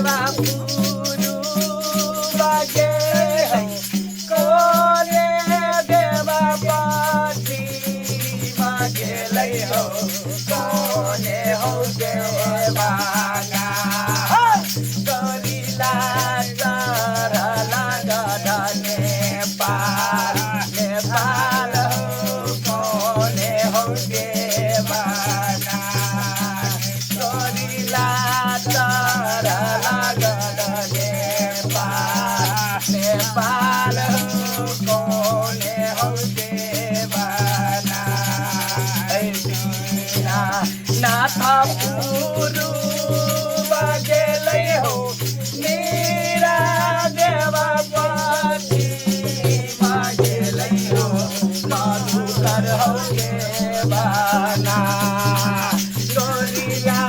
देवा पुरुबा गेलै कोने देवा पश्चिमा गेलै हो कोने हो देवाना गोरिला चढ़ला गढ़ नेपाल नेपाल हो कोने हो देवाना गोरिला चढ़ला गढ़ नेपाल नेपाल हो कोने हो देवाना दीना नाथ पुरुबा गेलै हो मीरा देवा पश्चिमा गेलै हो मधुकर हो देवाना गोरिया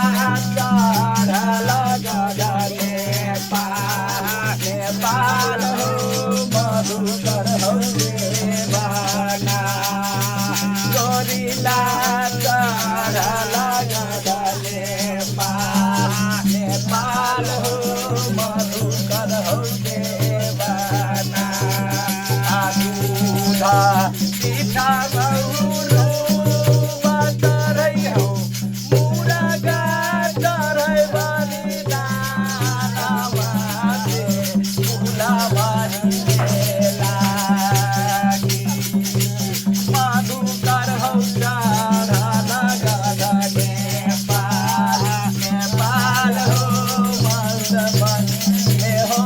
चढ़ल गढ़ नेपाल नेपाल हो मधुकर हो देवाना गोरिला चढ़ल गढ़ नेपाल नेपाल हो मधुकर हो देवाना आ दूध पीठा मौरू चढ़ै हो मुरगा चढ़ै बलिदानवा से फुलवारी लागी मधुकर हौ चढ़ल गढ़ नेपाल नेपाल हो मधुबनी हो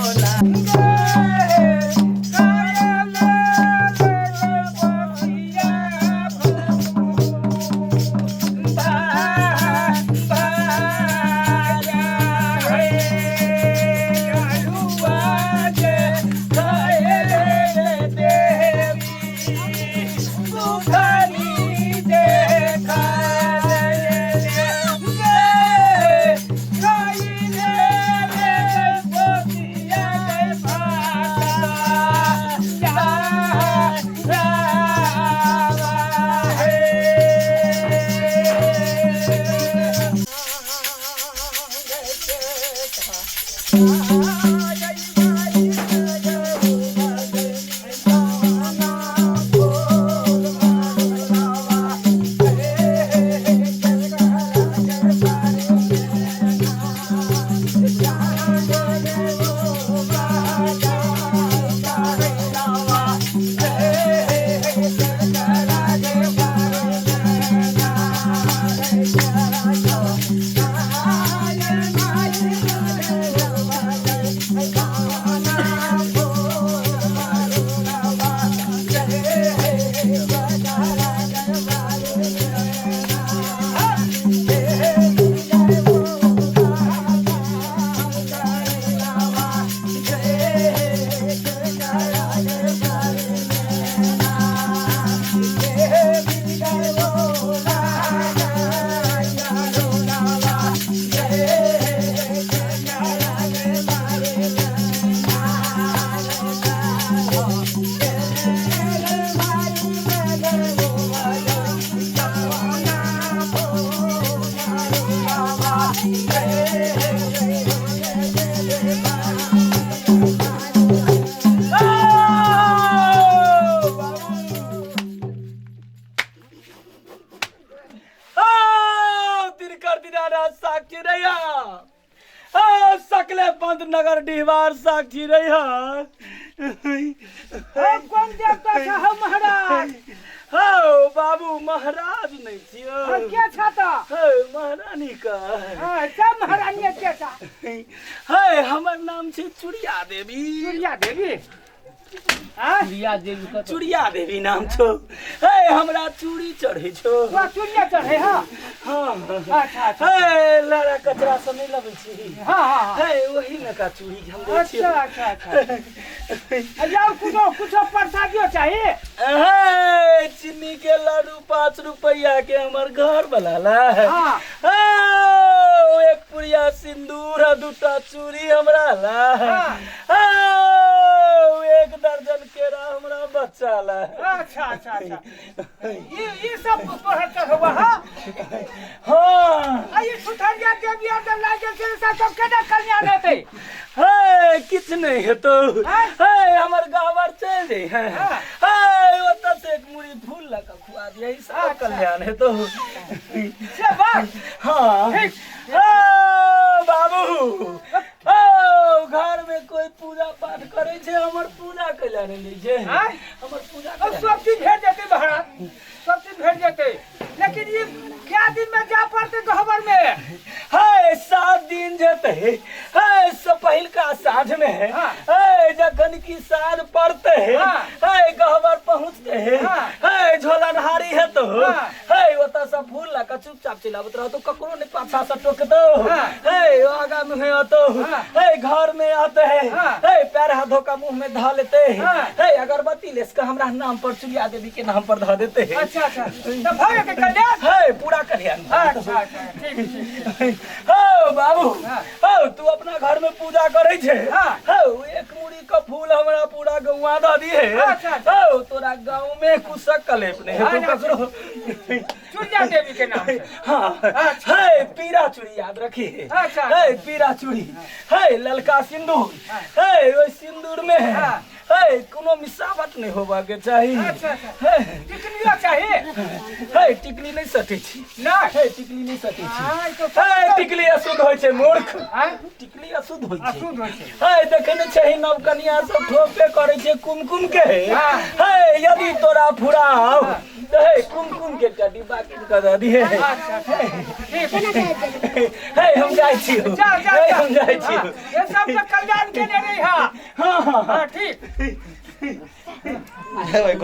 साक्षी रैया सकले बंद नगर डिहवार साक्षी रैया। कौन देवता छ हौ महाराज? हौ बाबू, महाराज नहीं छियो। के छ त? हौ महारानी का। हाँ, सब महारानी के छ? है, हमर नाम छै चुड़िया देवी। चुड़िया देवी? चुड़िया देवी, चुड़िया देवी नाम छौ। हे, हमरा चूड़ी चढ़ै छौ। वाह, चूड़िया चढ़ै? हाँ। हाँ। अच्छा अच्छा। हे, लड़ा कचरा सब नहीं लबै छी? हाँ हाँ। हे, वही में का चूड़ी हम दै छियै। अच्छा अच्छा अच्छा। यार, कुछो कुछो प्रसादियो चाहिए? हे, चीनी के लड्डू 5 रुपया के हमर घर वाला ला। हाँ। हे, एक पुड़िया सिंदूर आ दूटा चूड़ी हमरा ला। हाँ। हे, एक दर्जन केरा हमरा बच्चा ला। अच्छा अच्छा अच्छा, ये सब तोहर चढ़वा? हाँ। हाँ। आ ये सुथरिया देवी आर जब लाग गेल छै, सब केना कल्याण हेतै? नहि हेतौ। आँय? हे, हमर गहबर चलि जइहे। हाँ। हे, ओतऽ से एक मुड़ी फूल लऽ कऽ खुआ दिहे, ई सब अच्छा। कल्याण हेतौ। से बात। हाँ। ठीक। ओ बाबू, ओ घर में कोई पूजा पाठ करे छै, हमर पूजा कैला नहि लै छै? आँय? हमर पूजा अब कैला। सब चीज भेट जेतै महाराज, सब चीज भेट जेतै, लेकिन ई क्या दिन में जा पड़तै गहबर में? है, 7 दिन जेतै। है, से पहिलका साँझ में। हाँ। है, जखन की साँझ पड़तै, है, गहबर पहुँचते, है, झोलनहारी हेतौ। हाँ। है, ओतऽ से फूल लऽ कऽ चुपचाप चलि आबैत रहतौ, ककरो नहि पाछा से टोकतौ। है, आगा मुँहे अतौ। है, घर में आते, है, पैर हाथ धो कऽ मुँह में धऽ लेते। है, अगरबत्ती लेस कऽ हमरा नाम पर, चुड़िया देवी के नाम पर धऽ देते। अच्छा अच्छा, तऽ भऽ जेतै कल्याण। है, पूरा कल्याण। अच्छा अच्छा, ठीक ठीक। हो बाबू। हाँ। हो, तू अपना घर में पूजा करे छे। हाँ। हो, एक मुड़ी के फूल हमरा पूरा गौआ दऽ दिहे। अच्छा, अच्छा। हो, तोरा गाँव में कुशक कलेप नहीं हाँ, हेतौ ना। ककरो। चुड़िया देवी के नाम से। हाँ। अच्छा। है, पीरा चूड़ी याद रखी। अच्छा। है, पीरा चूड़ी है, ललका सिंदूर। है, ओहि सिंदूर में, है, कोनो मिसावट नहीं होबा के चाही। अच्छा, अच्छा। है। टिकलियो चाही? है, टिकली नहीं सटै छी। नहि? है, टिकली नहीं सटै छी। आइ तो है, टिकली अशुद्ध होइ छै मूर्ख। आँय? टिकली अशुद्ध होइ छै। अशुद्ध होइ छै। है, देखै नहि छही, नव कनिया सब ठोपे करै छै कुमकुम के। है, यदि तोरा फुराव तऽ हे, कुमकुम के एकटा डिब्बा कीन कऽ दऽ दिहे। अच्छा अच्छा, ठीक। हे, हम जाइ छी। जा जा। हे, जा। हम जाइ छी। हाँ, ये सब के कल्याण के लिए नहीं है। हाँ। हाँ, ठीक।